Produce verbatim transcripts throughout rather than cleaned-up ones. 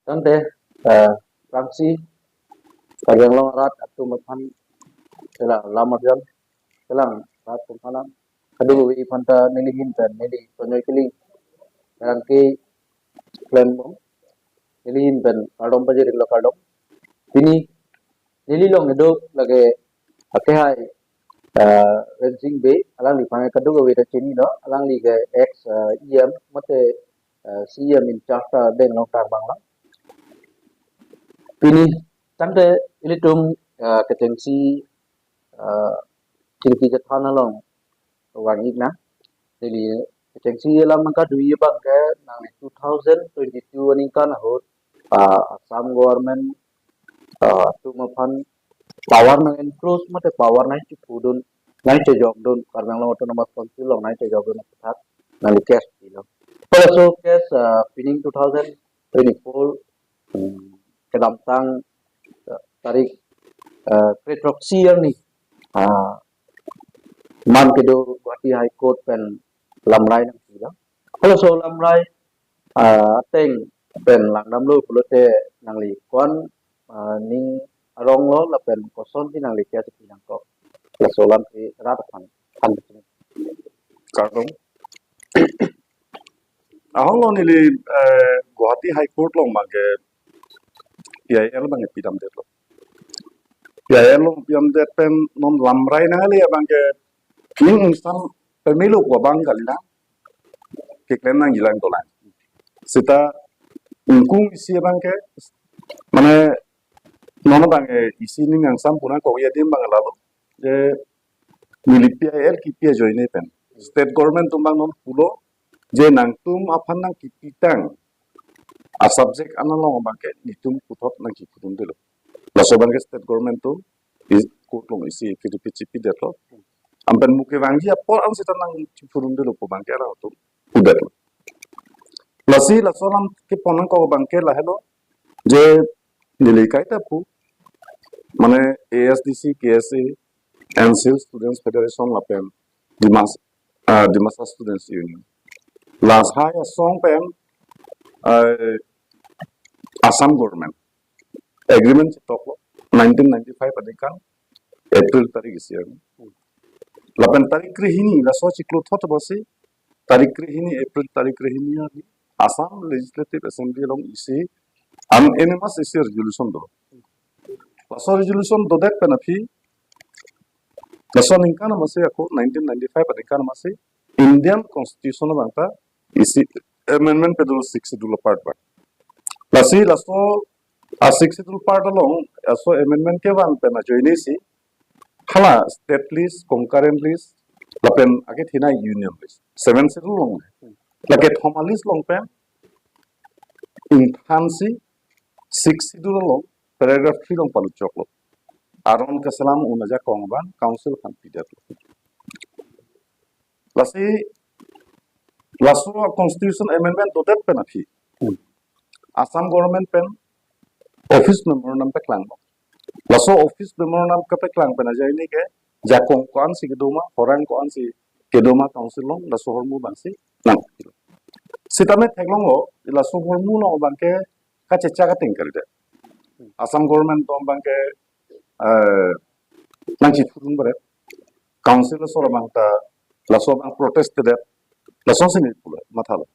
Tangte, eh, aphrangsi Karbi Anglong arat atum aphan, sela lam arjan, selang rat atum aphan, kadokave aphan ta neli ahin pen, neli Tonjoi Killing, rangke klembom, neli ahin pen kardom pajir-iklo, kardom. Pini neli along kedo lake akehai, eh, Rensing Bey, alangliphan kadokave ta chinilo, alangli ke ex, eh, E M mate, eh, C E M in charge ta deng long tang abanglo. Pini tangte ilitum, eh, kechengsi, eh, chingki chethan along vang-iknang. Neli kechengsi alam nangkadoi abangke nangli two thousand twenty-two aningkan ahut, ah, Assam government, ah, atum aphan power nang-encroach mate power nangchiphudun, nangchejokdun, Karbi Anglong Autonomous Council along nangchejokdun aphuthak nangli case pilo. Halaso case, ah, pining two thousand twenty-four, hmm, kedamtang, eh, tarik, eh, kre-throksi arni, ah, man kedo Guwahati High Court pen lamrai nangpilo. Halaso lamrai, ah, ateng pen langdamlo pulote nangli ko-an, ah, ning aronglo lapen kosonsi nangli case pi nangkok, laso alam si rat aphan than. Kardom. Ahoklo, neli, eh, Guwahati High Court along abangke P I L abangke pidamdetlo. P I L along pidamdet pen non lamrai nangle abangke ning ingsam pemelo pu abang kalina keklem nangjilang dolang. Seta ingkung isi abangke, mane, non abangke isi ning ingsam pu nangkok adim abang lalo, je neli P I L kipi ajoine pen state government atum abang non pulo je nangtum aphan nangkipitang a-subject an along abangke netum puthot nangchiphudundelo. Laso abangke state government atum i court along isi affidavit chipidetlo. Anpen mo kevangji apor an seta nangchiphudundelo pu abangke arang atum pudetlo. Lasi laso alam kepon nangkok abangke lahelo, je neli kaita pu, mane A S D C, K S A, N C L Students Federation lapen Dimas, ah, Dimasa Students Union, lahai asong pen, ah, Assam government agreement chetoklo nineteen ninety-five aningkan April tarik isi arni. Lapen tarik krehini, laso chiklo thot abangsi, tarik krehini, April tarik krehini arni Assam Legislative Assembly along isi unanimous isi resolution do. Laso resolution dodet pen aphi, laso aningkan amatsi, ako nineteen ninety-five aningkan amatsi Indian Constitution abang ta isi amendment pedo, Sixth Schedule apart abang. Lasi laso a-Sixth Schedule part along laso amendment kevang pen ajoine si hala state list, concurrent list, lapen akethenei union list, Seventh Schedule along, lake kethom a-list along pen ingthansi Sixth Schedule along paragraph three along palut choklo. Aron keselam un ajakong abang council aphan pidetlo. Lasi laso constitution amendment dodet pen aphi, hmm, Assam government pen office memorandum paklanglo. Laso office memorandum kapaklang pen ajoine ke jakong ko-ansi kedoma, horang ko-ansi kedoma council along, laso ahormu abangsi nang. Sitame theklonglo, laso ahormu along abangke kachechak ateng kalidet. Assam government atum abangke, eh, nangchiphudun baret, council asor abang ta laso abang protest kedet, lasonsi neli pulo, mathalo.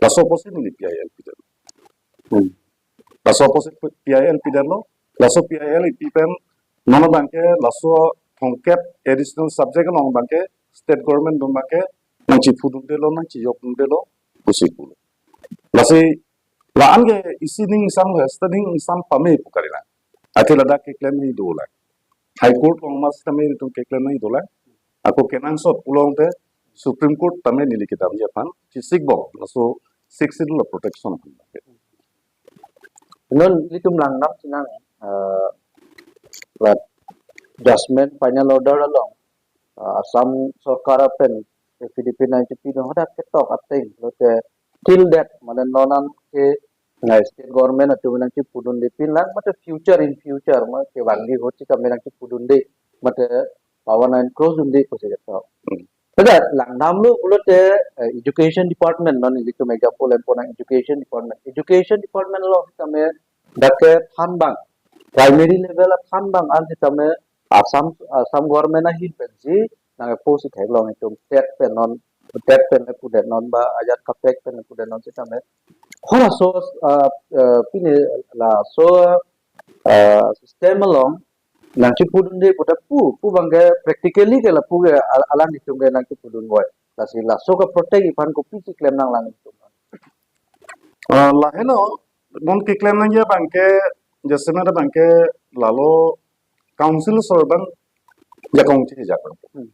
Laso apotsi neli P I L pidet. Hmm. Laso apotsi P I L pidetlo, laso P I L ipi pen non abangke laso thomkep additional subject along abangke state government atum abangke nangchiphudundelo, nangchijokdundelo pusi pulo. Lasi la-an ke isi ning ingsam, seta ning ingsam pame pu kalilang. Athe ladak keklem ni dolang. High Court along mas tame itum keklem ni dolang. Ako kenangsot pulote Supreme Court tame neli kedamji aphan chisikbom, laso Sixth Schedule protection aphan. Non ilitum langdam sinang, eh, la judgment final order along, eh, Assam sorkar pen affidavit nangchipidun hadak ketok ateng lote till that, mane non an ke ngai state government atum nangchiphudunde pinlang, mate future, in future ma kevangji ahut sitame nangchiphudunde, mate power nang-encroach dunde pusi ketok. Hmm. Tada langdamlo pulote, eh, education department, non ilitum example en ponang education department. Education department along sitame dak ke thanbang, primary level a thanbang an sitame Assam, Assam government ahin pensi nangkepo si theklong itum TET pen non, TET pen le pudet non ba ajat kapek pen le pudet non sitame. Halaso, ah, eh, pini laso, ah, system along nangchipudunde puta pu, pu abangke practically ke lapu ke al-, alanglitum ke nangchipudun voi. Lasi laso ke protect iphan kopisi klem nanglang itum? Ah, lahelo, non keklem nangji abangke, jasemet abangke lalo council asor abang jakong chejak nangpo. Hmm.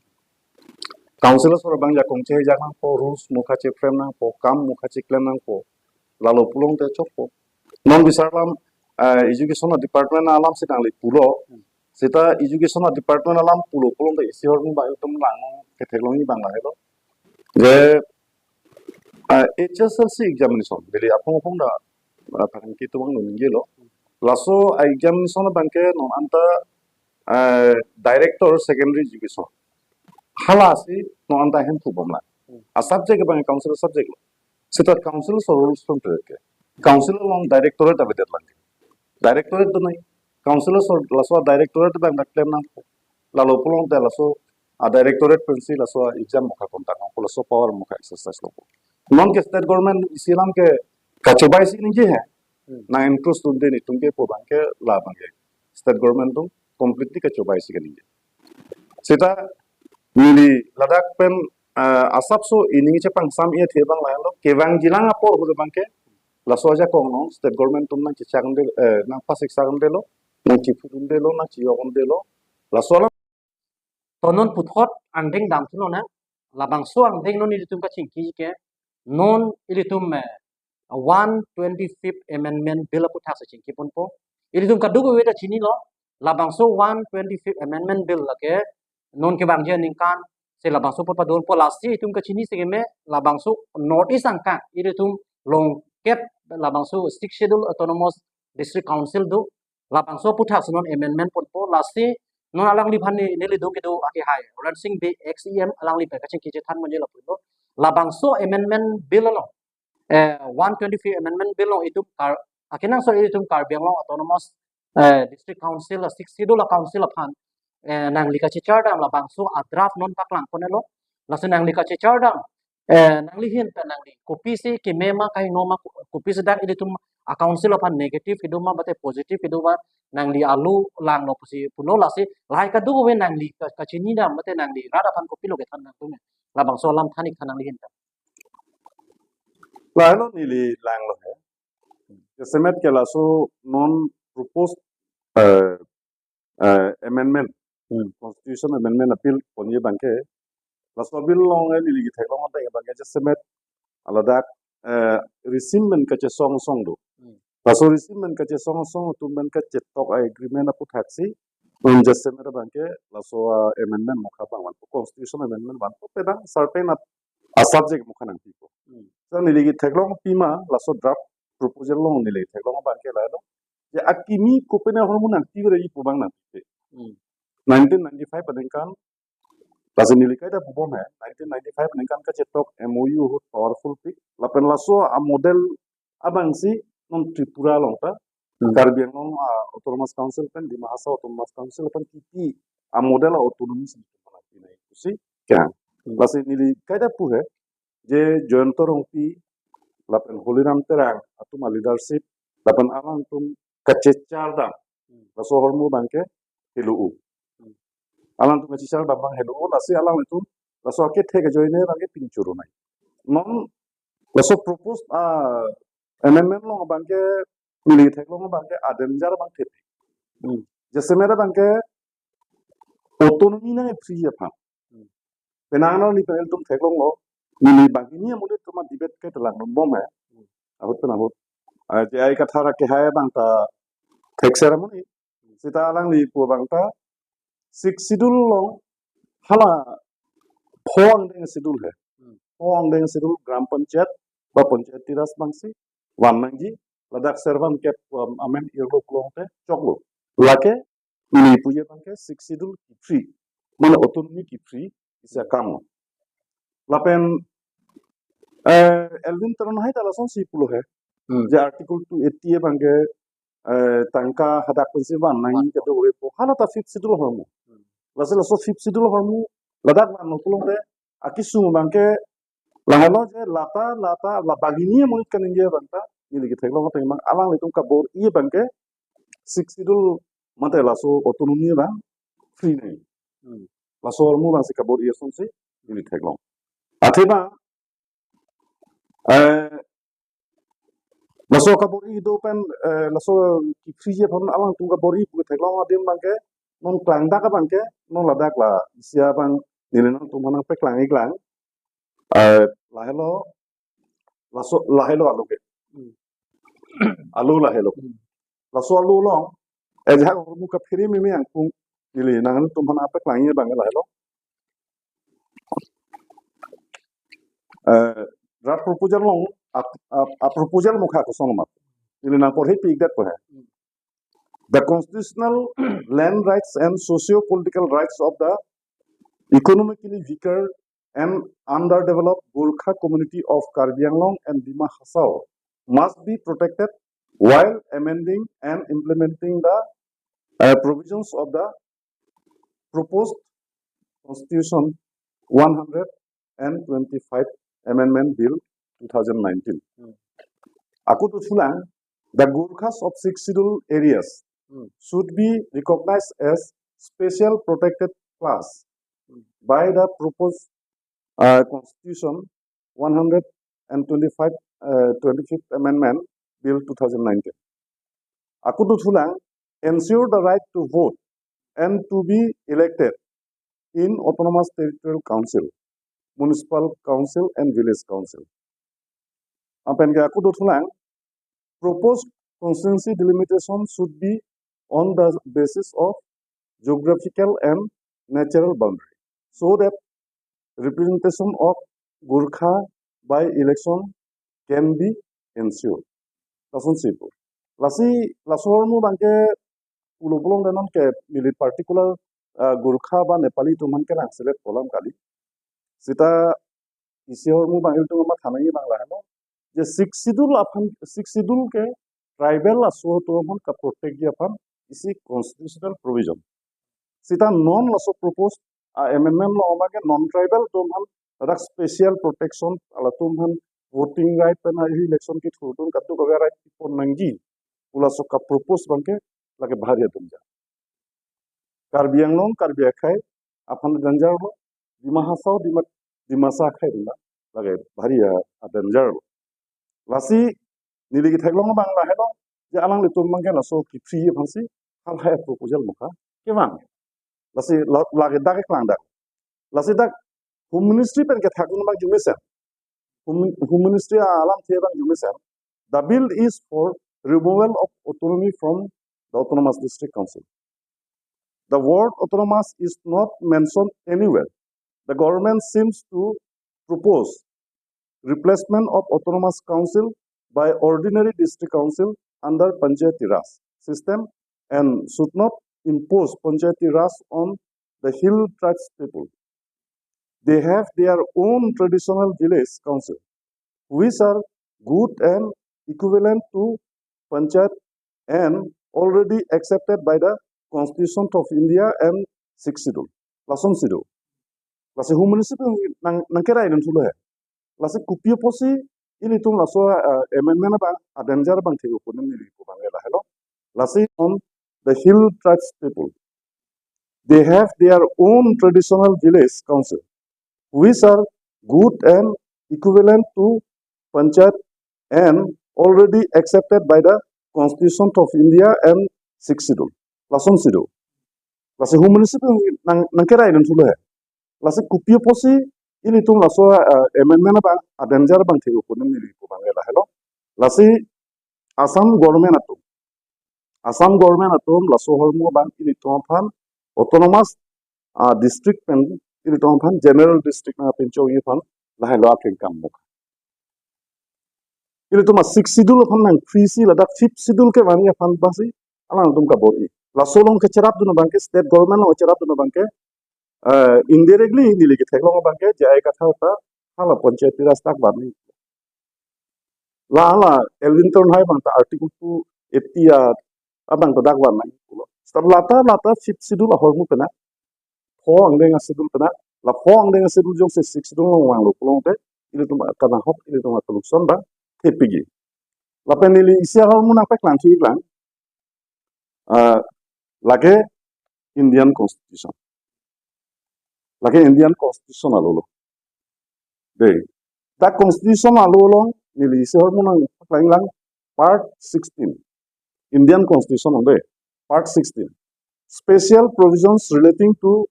Council asor abang jakong chejak nangpo, rules mukha cheframe nangpo, kam mukha cheklem nangpo. Lalo pulote chokpo. Non bisar alam, eh, education department alam si nangli pulo. Hmm. Seta education department alam pulo pulote isi ahormu ba itum lang ketheklongji abang lahelo. Je, eh, H S L C examination, neli aphong aphong ta, eh, parang kitu abang nunjelo. Laso, eh, examination abangke non anta, eh, director secondary education. Halasi non anta hemphu bomlang. A subject abang council subject lo. Seta council asor rules pen ke. Council along directorate avedet lang. Directorate do nai. Council asor laso directorate abang dak klem nangpo. Lalo pulote laso a directorate pensi laso exam mukha kontang nangpo, laso power mukha exercise nangpo. Non ke state government isi alam ke kachobai si ningje he. Hmm. Nang-entrust dunde netum ke pu abangke la abangke state government atum completely kachobai si kaningje. Seta neli ladak pen, eh, asapso ining chepangsam-e athe abang lahelo, kevangjilang apor ahut abangke laso ajakong along state government atum nangchechak unde, eh, nangpasiksak undelo, nangchiphut undelo, nangchiyok undelo. Laso alam. To non puthot angdeng damthu lonang, labangso angdeng non ilitum kachingki ke, non ilitum, eh, one twenty-fifth Amendment Bill aputhaksi chingki ponpo. Ilitum kadokave ta chinilo, labangso one twenty-fifth Amendment Bill lake non kevangji aningkan si labangso apot padonpo. Lasi itum kachini si keme, labangso North East angkang, ilitum longket labangso Sixth Schedule Autonomous District Council do, labangso aputhaksi non amendment ponpo. Lasi non alangliphan ne, neli do kedo akehai Rensing Bey, ex E M, alangli pen kachingki chethan monje lapulo. Labangso amendment bill along, eh, one twenty-fifth Amendment Bill along itum Kar-, akenangsot itum Karbi Anglong Autonomous, eh, District Council, Sixth Schedule a-council aphan, eh, nangli kachechardam labangso a-draft non paklang ponelo. Lasi nangli kachechardam, eh, nanglihin pen nangli kopisi keme ma, kahingno ma, kopisi dak ilitum a-council aphan negative kedo ma mate positive kedo ma, nangli alo langlo pusi pulo. Lasi lahai kadokave nangli ka-, kachinidam mate nangli rat aphan kopilo kethan nangtum, labangso alam than-ik than nanglihin pen. Lahelo neli langlo he. Jasemet ke laso non proposed, eh, eh, amendment, Hmm. Constitution Amendment a-bill ponji abangke, laso bill along, eh, neli ketheklong abangke, abangke jasemet ladak, eh, risim pen kachesong song do. Hmm. Laso risim pen kachesong song atum pen kachetok a-agreement aputhak si, non jasemet abangke laso, ah, amendment mukha abang vanpo, constitution amendment vanpo, penang certain a, a-subject mukha nangpipo. Hmm. So neli ketheklong pima, laso draft proposal along neli theklong abangke lahelo. Je akimi kopine ahormu nangpivereji pu abang nangpipe. Hmm. Nineteen ninety-five aningkan, lasi neli kaita pubom he, nineteen ninety-five aningkan kachetok M O U ahut powerful pik, lapen laso a-model abangsi non Tripura along ta, Hmm. Karbi Anglong, ah, Autonomous Council pen, Dima Hasao Autonomous Council pen kipi a-model a-autonomy si nangpinai pusi kehang. Hmm. Lasi neli kaita pu he, je Jayanta Rongpi lapen Holiram Terang atum a-leadership lapen alangtum kachechardam, Hmm. laso ahormu abangke helo-o. Hmm. Alangtum kachechardam abang helo-o, lasi alanglitum laso akethe ajoine abangke pingchuru nai. Non laso proposed, ah, amendment along abangke neli theklong abangke a-danger abang thepi. Hmm. Jasemet abangke autonomy nang-ephriji aphan. Hmm. Penang neli pen ilitum theklonglo, neli banghini amonit atum a-debate ke telang bom he. Hmm. Ahut pen ahut. Ah, J I Kathar akehai abang ta thekser amonit. Seta alangli pu abang ta Sixth Schedule along hala pho angdeng schedule he. Hmm. Pho angdeng schedule Gram Panchayat ba Panchayati Raj abangsi van nangji, ladak servan kep, um, amen irlo pulote choklo. Lake neli puji abangke Sixth Schedule kiphri, mane autonomy kiphri isi akam lo. Lapen eh, Elwin Teron hai ta lasonsi pulo he. Hmm. Je Article two eighty abangke eh, tangka hadak pensi van nangji kedo ave pu. Hala ta Fifth Schedule ahormu. Lasi laso Fifth Schedule ahormu ladak van pulote akesung abangke lahelo je lata lata la bagini amonit kaningje abang ta neli ketheklong ateng abang alanglitum kabor-i abangke Sixth Schedule mate laso autonomy abang free nangji. Hmm. Laso ahormu abangsi kabor-i asonsi neli theklong. Athema eh, laso kabor-i do pen eh, laso ki-free-ji aphan alangtum kabor-i pu theklong adim abangke non klangdak abangke non ladak la isi abang neli nangtum aphan nangpeklang-iklang. Eh, lahelo laso lahelo alo ke. Hmm. Alo lahelo. Hmm. Laso alo along eh, jahak ahormu kaphere meme angkung neli nangtum aphan nangpeklang-i abangke lahelo. Eh, draft proposal along ap, ap, ap proposal mukha koson ma. Neli nangporhe pi-ikdet po he. The constitutional land rights and socio-political rights of the economically weaker and underdeveloped Gorkha community of Karbi Anglong and Dima Hasao must be protected while amending and implementing the uh, provisions of the proposed Constitution one hundred and twenty-five Amendment Bill two thousand nineteen. Hmm. Ako dothulang, the Gorkhas of Sixth Schedule areas Hmm. should be recognized as special protected class Hmm. by the proposed uh, Constitution one hundred and twenty-five, uh, twenty-fifth Amendment Bill two thousand nineteen. Ako dothulang, ensure the right to vote and to be elected in Autonomous Territorial Council, Municipal Council and Village Council. Lapen ke ako dothulang, proposed constituency delimitation should be on the basis of geographical and natural boundary so that representation of Gorkha by election can be ensured. Lasonsi pu. Lasi laso ahormu abangke pulo pulote non ke neli particular uh, Gorkha ba Nepali atum aphan ke nangselet pu alam kali. Seta isi ahormu abang ilitum matha nangji abang lahelo. Je Sixth Schedule aphan, Sixth Schedule ke tribal aso atum aphan kaprotect-ji aphan isi constitutional provision. Seta non laso proposed a amendment along abangke non-tribal atum aphan ladak special protection, halatum aphan voting right pen election kethurdun kadokave a-right kepon nangji pu laso kapropose abangke lake bhari atum ja. Karbi Anglong, Karbi akhei aphan danger lo, Dima Hasao, Dima, Dimasa akhei atum ta lake bhari a, a-danger lo. Lasi neli ketheklong abang lahelo, je alanglitum abangke laso ki-free aphansi halahai proposal mukha kevang. Lasi la, lake dak keklangdak. Lasi dak Home Ministry pen kethakdun abang arjumesen. Home, Home Ministry alamthe abang arjumesen. The bill is for removal of autonomy from the Autonomous District Council. The word autonomous is not mentioned anywhere. The government seems to propose replacement of Autonomous Council by ordinary district council under Panchayati Raj system and should not impose Panchayati Raj on the hill tribes people. They have their own traditional village council, which are good and equivalent to Panchayat and already accepted by the Constitution of India and Sixth Schedule. Lasonsi do. Lasi Home Ministry pen nang, nangkerai dun thulo he. Lasi kopi apotsi ilitum laso uh, amendment abang a-danger abang thek-o pu neli pu abang lahelo. Lasi on the hill tribes people. They have their own traditional village council, which are good and equivalent to Panchayat and already accepted by the Constitution of India and Sixth Schedule. Lasonsi do. Lasi Home Ministry pen nang, nangkerai dun thulo he. Lasi kopi apotsi ilitum laso uh, amendment abang a-danger abang thek-o pu neli pu abang lahelo. Lasi Assam government atum. Assam government atum laso ahormu abang ilitum aphan autonomous uh, district pen ilitum aphan general district nangpinchongji aphan lahelo akengkam mukha. Ilitum a-Sixth Schedule aphan nang-freeze-si ladak Fifth Schedule kevangji aphan abangsi alangtum kabor-i. Laso along kecherapdun abangke, state government along kecherapdun abangke, uh, indirectly neli ketheklong abangke J I Kathar ta Hala panchayati raj dak van nangji. La hala Elwin Teron hai abang ta Article two eighty a abang ta dak van nangji pulo. Seta lata lata fifth schedule ahormu pen a, four angdeng a schedule pen a, la four angdeng a schedule jongsi sixth schedule along vanglo pulote, ilitum kanahok, ilitum a-collection abang thepikji. Lapen neli isi ahormu nangpaklang thuji lang. Ah, lake Indian Constitution. Lake Indian Constitution alolo. Dei. Dak Constitution along neli isi ahormu nangpaklang lang, Part sixteen. Indian Constitution along dei. Part sixteen. Special provisions relating to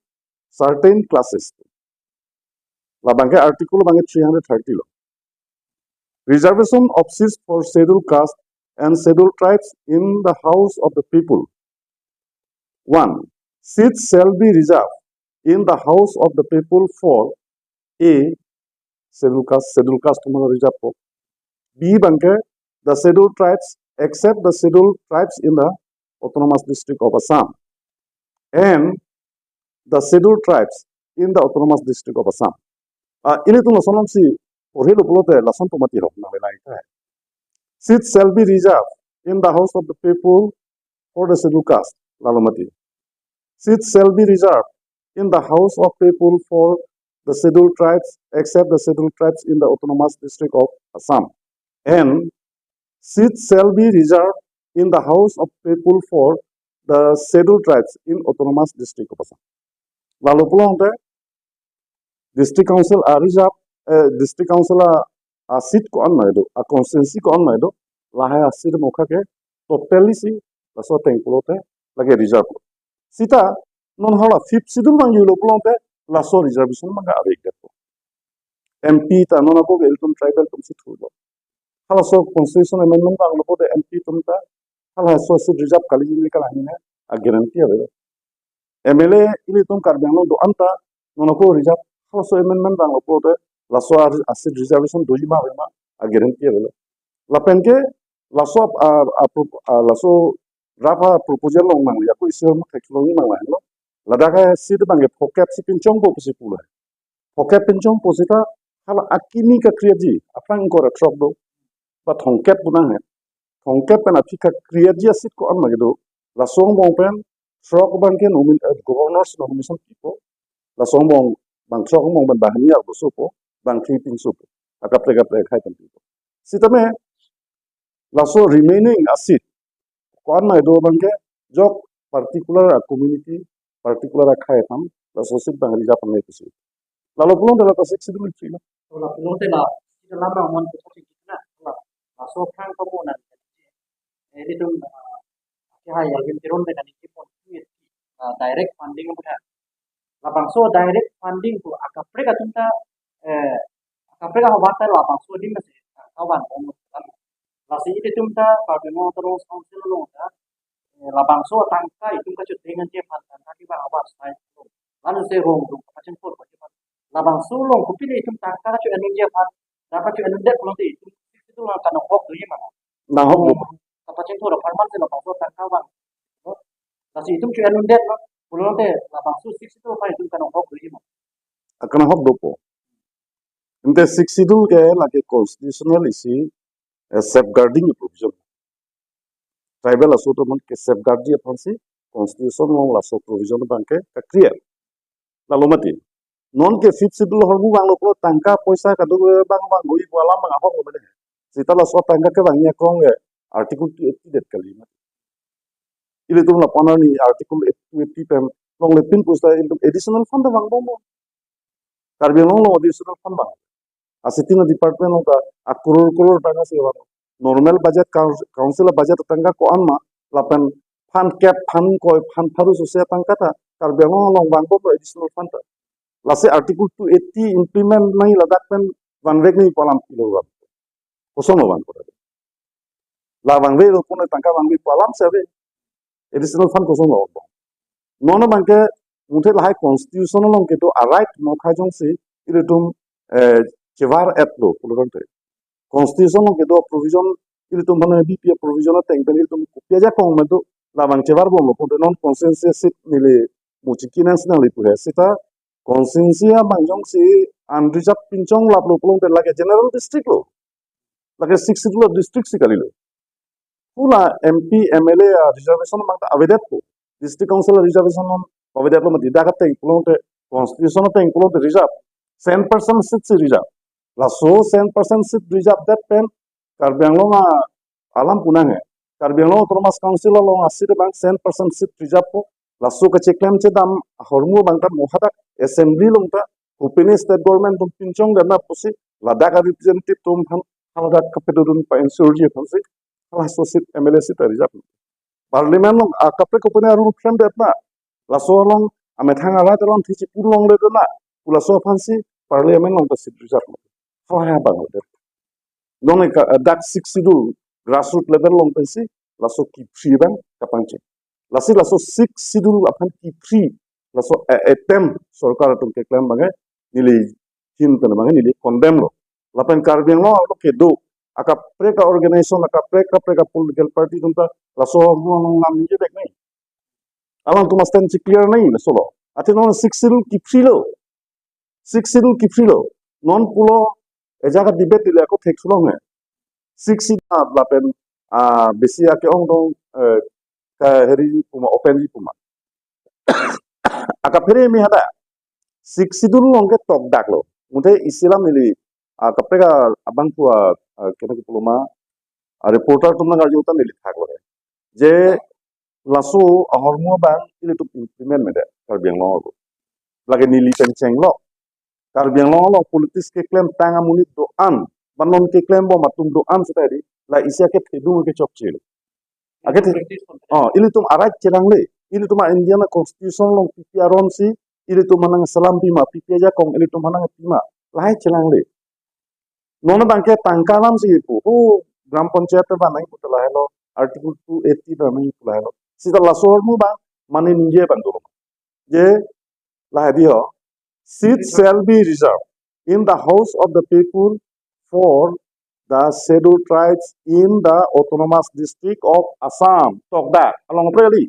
certain classes. Labangke article abangke three hundred thirty lo. Reservation of seats for Scheduled Caste and Scheduled Tribes in the House of the People. One, seats shall be reserved in the House of the People for A, Scheduled Caste, Scheduled Caste atum reserve po. B abangke, the Scheduled Tribes, except the Scheduled Tribes in the Autonomous District of Assam, and the Scheduled Tribes in the Autonomous District of Assam. Ah, ilitum lason alongsi porhelo pulote lason atum mati ahok nang lai ta. Seats shall be reserved in the House of the People for the Scheduled Caste. Lalo mati. Seats shall be reserved in the House of People for the Scheduled Tribes, except the Scheduled Tribes in the Autonomous District of Assam. And seats shall be reserved in the House of People for the Scheduled Tribes in Autonomous District of Assam. Lalo pulote District Council a-reserve, eh, District Council a, a-seat ko-an ma kedo, a-constituency ko-an ma kedo, lahai a-seat mokha ke totally si laso ateng pulote lake reserve lo. Seta non hala fifth schedule vangjuilo pulote laso reservation abang avedet po. M P ta non ako ke ilitum tribal atum si thulo. Halaso constitution amendment vanglo pulote M P atum ta halaso seat reserve kaliji ne kalang ne a-guarantee avelo. M L A ilitum Karbi Anglong do-an ta non ako reserve, halaso amendment vanglo pulote laso a, a-seat reservation doji ma ave ma a-guarantee avelo. Lapen ke laso a, a, pro- a, laso draft a-proposal along nangli ako isi ahormu theklongji nang lahenlo. Ladak a-seat abangke phokep si pinchongpo pusi pulo. Phokep pinchongpo seta hala akimi kakreatji, aphrang ingkoi ra throk do, ba thomkep pu nanghe. Thomkep pen aphi kakreatji a-seat ko-an ma kedo. Laso angbong pen throk abangke nomin-, eh, governor's nomination pipo. Laso angbong bang throk angbong pen banghini arloso po, bangphli pinso po. Akaprek kaprek akhai pen pipo. Sitame laso remaining a-seat ko-an ma kedo abangke jok particular a-community, particular akhai atum laso seat abang reserve nangji pusi. Lalo pulote la ta sixth schedule isi lo. To la pulote la, isi la ma mon ko sing na. La, laso aphrang ko mo na. Eh, ilitum, ah, ke hai Elwin Teron de kan isi pon, ah, direct funding mo na. Labangso direct funding ko akaprek atum ta, eh, akaprek ahavar ta labangso adim si tangka vanbom. Lasi ilitum ta Karbi Anglong Autonomous Council along ta, eh, labangso tangka itum kachedengji aphan tangka kevang ahavar sai. Lalo se rong rong kachingthur kachingthur. Labangso along kopine itum tangka kacho-enji aphan, tangka kacho-endet pulote itum itum kanahok doji ma? Nanghok do. Kapachingthur apharman si labangso tangka vang. Lasi itum cho-endet ma pulote labangso sixth schedule aphan itum kanahok doji ma? Kanahok dopo. Ante sixth schedule ke lake constitutional isi, eh, safeguarding provision. Tribal aso atum ke safeguardji aphan si constitution along laso provision abangke ka-create. Lalo mati. Non ke fifth schedule ahormu vanglo pulo tangka poisa kadokave abang vangji pu alam abang ahok lo mene. Seta laso tangka kevangji akrong ke article two eighty det kali mati. Ilitum lapu-an arni article two eighty pen longle pin pusi ilitum additional fund vangbom. Karbi Anglong along additional fund vang. A-sitting department along ta a-crore crore tangka si vang. Normal budget, coun-, council budget tangka ko-an ma, lapen fund cap, fund koi, fund pharo sose tangka ta Karbi Anglong along vangbom additional fund ta. Lasi article two eighty implement nangji ladak pen vangvek nangji pu alam pilo vang. Kosonlo vangpo? La vangvelo pune tangka vangve pu alam si ave. Additional fund kosonlo vang? Non abangke muthe lahai constitution along kedo a-right mokha jongsi ilitum, eh, chevar-etlo pulo tangte. Constitution along kedo provision ilitum aphan bipi provision ateng pen ilitum kopi ajakong ma do, labang chevarbomlo pulote non constituency seat neli muchiki nangsi nangli pu he. Seta constituency abang jongsi unreserved pinchong laplo pulote lake general district lo. Lake Sixth Schedule district si kalilo. Pu la M P, M L A a reservation abang ta avedetpo. District Council a reservation non avedetlo mati. Dak ateng pulote, constitution ateng pulote reserve. Cent percent seat si reserve. Laso cent percent seat reserve det pen Karbi Anglong a alam pu nanghe. Karbi Anglong Autonomous Council along a seat abang cent percent seat reserve po. Laso kacheklem chedam ahormu abang ta mo hadak assembly along ta kopine state government atum pinchong dana pusi ladak a representative atum aphan haladak kapedodun pa insurji aphansi halaso seat M L A seat a reserve. Parliament along a kaprek kopine a rule frame detna, laso along amethang arat along thichi pulongle dana, pu laso aphansi parliament along ta seat reserve. Halahai abang lo det. Non ka dak Sixth Schedule grassroots level along pensi laso kiphri abang kapangcheng. Lasi laso Sixth Schedule aphan kiphri laso a- attempt sorkar atum keklem abangke neli hin pen abangke neli condemn lo. Lapen Karbi Anglong arlo kedo akaprek a organization, akaprek kaprek a political party atum ta laso along lam ningje dek nai. Alangtum a stand si clear nai laso lo. Athe non Sixth Schedule kiphri lo. Sixth Schedule kiphri lo. Non pulo ejak a debate le ako thek sulong he. Sixth Schedule lapen a besi ake ong dong, eh, ka heri puma open ji puma. Akaphere me hada. Sixth Schedule along ke tokdak lo. Muthe isi alam neli a kaprek abang pu a, a, kena ke pulo ma, a reporter atum nang arju ta neli thak lo he. Je laso ahormu abang ilitum implement me det Karbi Anglong arlo. Lake neli pen chenglo. Karbi Anglong arlo politics keklem tang amonit do-an, banon keklem bom atum do-an seta di, la isi ake thedung ke chokche lo. Ake the- Practice kon. Oh, ilitum a right chelangle. Ilitum a Indian a constitution along P P R on si, ilitum hanang salam pima, P P R jakong, ilitum hanang pima. Lahai chelangle. Non abangke tangka alam si pu. Oh, Gram Panchayat te banai pu lahai lo. Article two eighty banai pu lahai lo. Seta laso ahormu abang, mane ningje abang dolo. Je lahai di ho. Seat shall be reserved in the House of the People for the Scheduled Tribes in the Autonomous District of Assam. Tokdak along preli.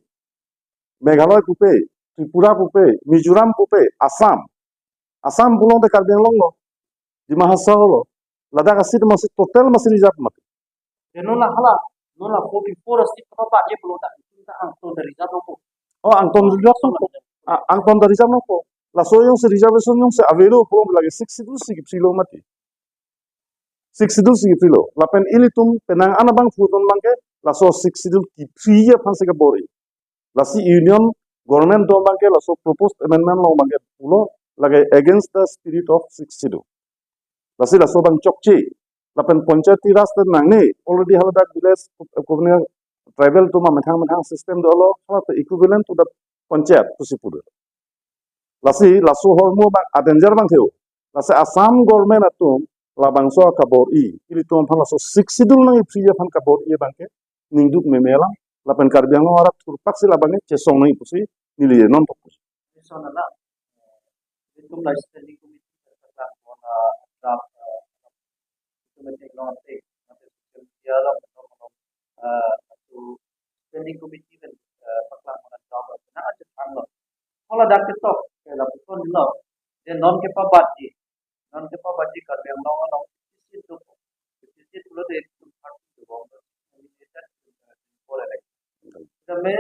Meghalaya pupe, Tripura pupe, Mizoram pupe, Assam. Assam pulote Karbi Anglong lo. Dima Hasao lo. Ladak a seat masi total masi reserve mati. Te non la hala, non la forty-four a seat kapabat je pulo ta, ta angton ta reserve lo ko. Oh, angton reserve lo ko. Ah, angton ta reserve lo ko. Laso jongsi reservation jongsi available pulo lake Sixth Schedule si kiphri lo mati. Sixth Schedule si kiphri lo. Lapen ilitum penang an abang phuton abangke laso Sixth Schedule kiphri aphansi kabor-i. Lasi Union Government atum abangke laso proposed amendment along abangke pulo lake against the spirit of Sixth Schedule. Lasi laso abang chokche. Lapen Panchayati Raj te nangne already haladak village, eh, communal tribal atum amethang methang system dolo, hala te equivalent to the Panchayat pusi pu do. Lasi laso ahormu abang a danger abang theo. Lasi Assam government atum labangso akabor-i, ilitum aphan laso Sixth Schedule nangkiphri aphan kabor-i abangke ningduk meme lang, lapen Karbi Anglong arat thurpak si labangke chesong nangji pusi neli non tok. Ison ala, itum la standing committee, kata kata, draft, eh, itum ate long ate, ate social media along, along, along, eh, atu standing committee kan, eh, paklang mana draft, na aja thang lo. Hala dak ketok, ke lapuson lo, je non kepabatji, non kepabatji Karbi Anglong along, fifty seat do, fifty seat pulote, itum thirty do, nominated, eh, for election. Tame,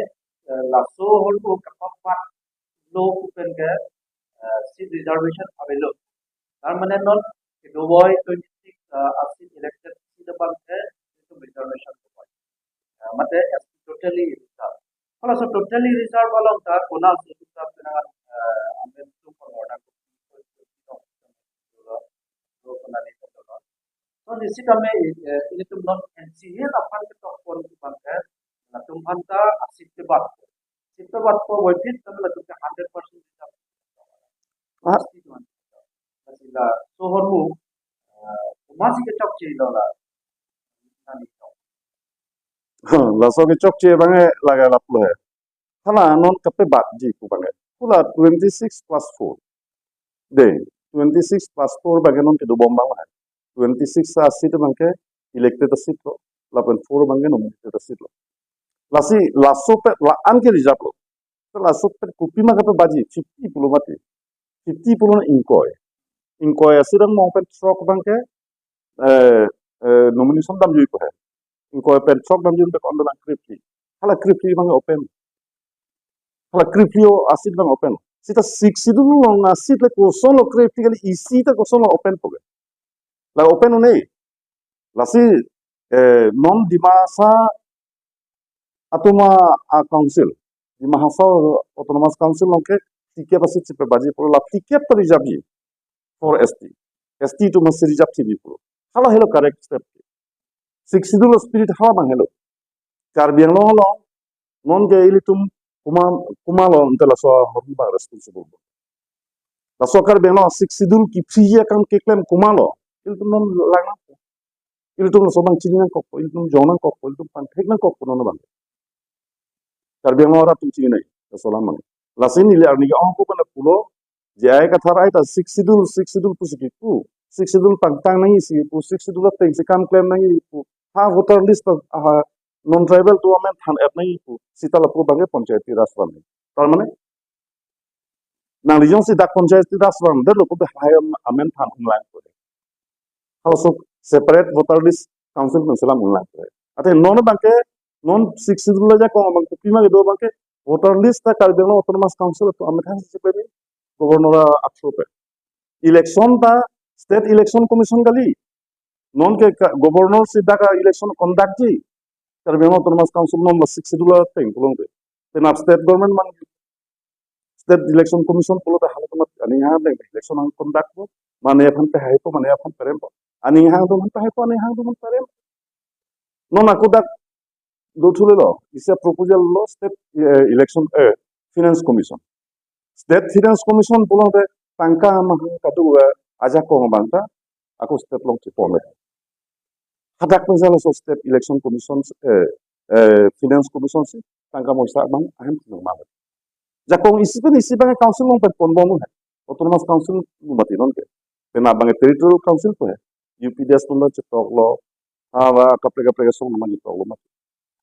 eh, laso ahormu kapabat lo pu pen ke, eh, seat reservation available. Tar mane non kedoboi twenty-six, eh, a seat elected seat abangke itum reservation dovoi. Eh, mate S T totally reserve. Halaso totally reserve along ta konat si itum ta penang, eh, amen tu konorna ko. So, di sitame, eh, ilitum non N C A aphan ketok pon abangke, latum aphan ta a seat kebat. Seat kebatpo, wajib tame latum ke hundred percent bisa. Ah. Pasti tuan. Pasti laso ahormu, eh, komatsi kechokche lo la. Nani to. Hmm, laso kechokche abangke lake lapulo he. Hala non kapabatji pu abangke. Hala twenty-six plus four. De, twenty-six plus four abangke non kedobom abang he. Twenty-six a seat abangke elected a seat lo. Lapen four abangke nominated a seat lo. Lasi laso pen la-an ke reserve lo. Te laso pen kopima kapabatji, fifty pulo mati. fifty pulo ingkoi. Ingkoi asit angbong pen throk abangke, eh, eh, nomination damjui pu he. Ingkoi pen throk damjui pen kon dolang krephi. Hala krephi abang open. Hala krephi asit abang open. Seta Sixth Schedule along asit le kosonlo krephi kali, isi ta kosonlo open pu ke. La open un-e. Lasi, eh, non Dimasa atum a council, Dima Hasao Autonomous Council along ke T K F asit si pebaji pulo, la T K F ta reserve ji for S T. S T atum si reserve thibi pulo. Hala helo correct step. Sixth Schedule spirit hala abang helo. Karbi Anglong along non ke ilitum komat, komatlo ante laso ahormu abang responsible. Laso Karbi Anglong Sixth Schedule kephi akam keklem komatlo, ilitum non lang nang. Ilitum laso abang chini nangkokpo, ilitum jong nangkokpo, ilitum pangthek nangkokpo non abang. Karbi Anglong arat atum chini nai, laso alam abang. Lasi neli arni ke-ong ko pen pulo, J I Kathar ai ta Sixth Schedule, Sixth Schedule pusi kipu, Sixth Schedule pangtang nangji si kipu, Sixth Schedule ateng si kam klem nangji kipu, ha voter list ta, aha, non tribal atum amen than-et nangji kipu, seta lapu abangke Panchayati Raj alam. Tar mane, nangli jongsi dak Panchayati Raj alam detlo pu halahai amen than unlang pu. Halaso separate voter list council pen selam unlang pu. Ante non abangke, non Sixth Schedule ajakong abang kopima kedo abangke, voter list ta Karbi Anglong Autonomous Council atum amen than si peklem, Governor a-through pen. Election ta State Election Commission kali. Non ke ka-, Governor si dak a-election conduct ji. Karbi Anglong Autonomous Council non la Sixth Schedule ateng pulote. Penap State Government man, State Election Commission pulote halatum aning hang deng election nangconductpo. Mane aphan pehaipo, mane aphan perempo. Aning hang atum aphan pehaipo, aning hang atum aphan perempo. Non ako dak do thulelo, isi a-proposal lo State, eh, Election, eh, Finance Commission. State Finance Commission pulote tangka mahang kadokave ajakong abang ta ako state along chepon-e. Hadak pen jalo laso State Election Commission, eh, eh, Finance Commission si tangka moisa abang ahem chinong ma. Jakong isi pen isi abang council along pen ponbom he. Autonomous Council pu mati non ke. Penap abang territorial council pu he. U P D S atum ta chetoklo. Ava kaprek kaprek asong atum chetoklo mati.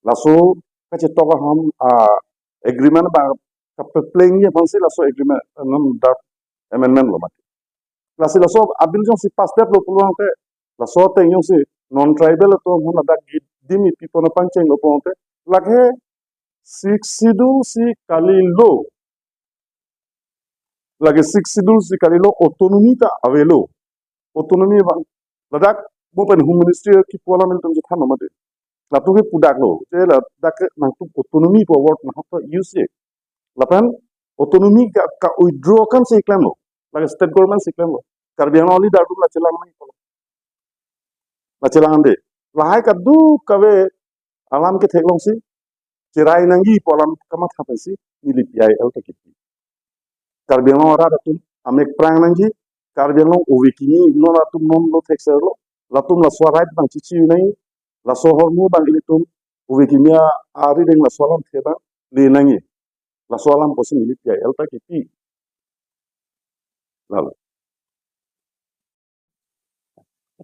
Laso kachetok aham, ah, agreement abang kapeplengji aphansi laso agreement, eh, non draft amendment lo mati. Lasi laso a-bill jongsi pass detlo pulo tangte, laso ateng jongsi non tribal atum aphan ladak gidim ipipon aphan chenglo pulo tangte, lake Sixth Schedule si kalilo. Lake Sixth Schedule si kalilo, autonomy ta avelo. Autonomy abang ladak mo pen Home Ministry kipu alam ilitum chethanlo mati. Latum ke pudaklo, je ladak ke nangtum autonomy pu word nangtum use-e. Lapen autonomy ka, ka-withdraw kan si klemlo. Lake state government si klemlo. Karbi Anglong leader atum la chelang nangji pulo. La chelang ande. Lahai kadokave alam ketheklongsi cherai nangji pu alam kamatha pensi neli P I L ta kipi. Karbi Anglong arat atum amek prang nangji, Karbi Anglong ove kimi non atum non lo thekserlo, latum laso a-right abang chichi nangji, laso ahormu abang ilitum ove kimi a-, arideng laso alamthe abang le nangji. Laso alam pusi neli P I L ta kipi. Lalo.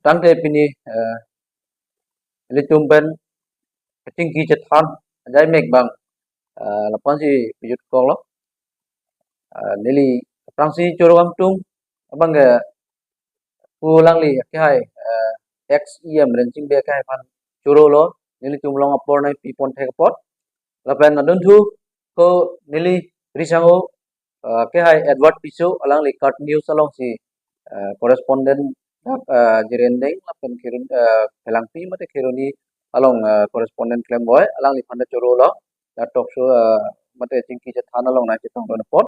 Tangte pini, eh, ilitum pen kachingki chethan ajai mek abang, eh, lapu-ansi pejut koklo. Eh, neli aphrangsi choro kangtung abang ke pu alangli akehai, eh, ex E M Rensing Bey akehai aphan chorolo, nelitum along apor nangpi pon thek apot. Lapen adunthu ko neli risango, eh, akehai Edward Tisso, alangli KAT News alongsi, eh, correspondent dak, eh, Jirendeng lapen Kheroni, eh, Phelangpi mate Kheroni along, eh, correspondent klemboi, alangliphan ta chorolo, dak talk show, eh, mate chingki chethan along nangchetongdun apot.